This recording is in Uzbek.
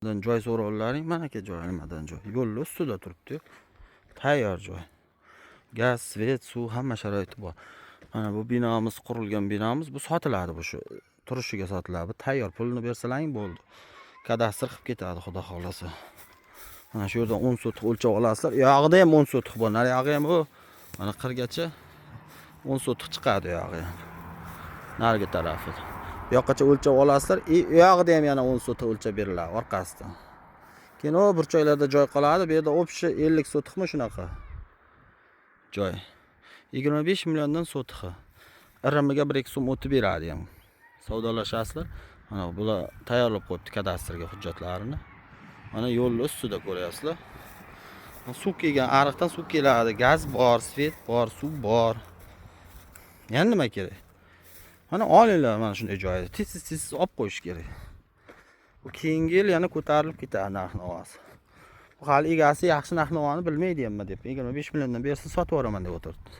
Joy so'rovlaring, mana, aka, joy nimadan joy. Yo'lni ustida turibdi. Tayyor joy. Gaz, свет, suv, hamma sharoiti bor. Mana bu binomiz, qurilgan binomiz, bu sotiladi, bu shu turishiga sotiladi. Bu tayyor, pulini bersalaring bo'ldi. Kadastr qilib ketadi, xudo xohlasa. Mana shu yerdan 10 sotix o'lchab olasizlar. U yog'ida ham 10 sotix bor. Nariyog'i ham u mana qirgacha 10 sotix chiqadi u yog'i ham. Narigi tarafi. Bu yoqqacha o'lchab olasizlar. И u yog'ida ham yana 10 sotix o'lchab beriladi orqasidan. Keyin u burchaklarda joy qoladi. Bu yerda общий 50 sotixmi, shunaqa joy. 25 milliondan sotixi. Irimiga 1-2 so'm o'tib beradi ham. Savdolashasizlar. Mana bular tayyorlab qo'yibdi kadastrga hujjatlarini. Mana yo'lni ustida ko'ryapsizlar. Suv kelgan, ariqdan suv keladi, gaz bor, свет bor, suv bor. Yana nima kerak? Mana olinglar mana shunday joyni. Tez tez tez olib qo'yish kerak. Bu keyingi yil yana ko'tarilib ketadi narx navosi. Bu hali egasi yaxshi narx navoni bilmaydi ham deb 25 milliondan bersa sotib yuboraman deb o'tiribdi.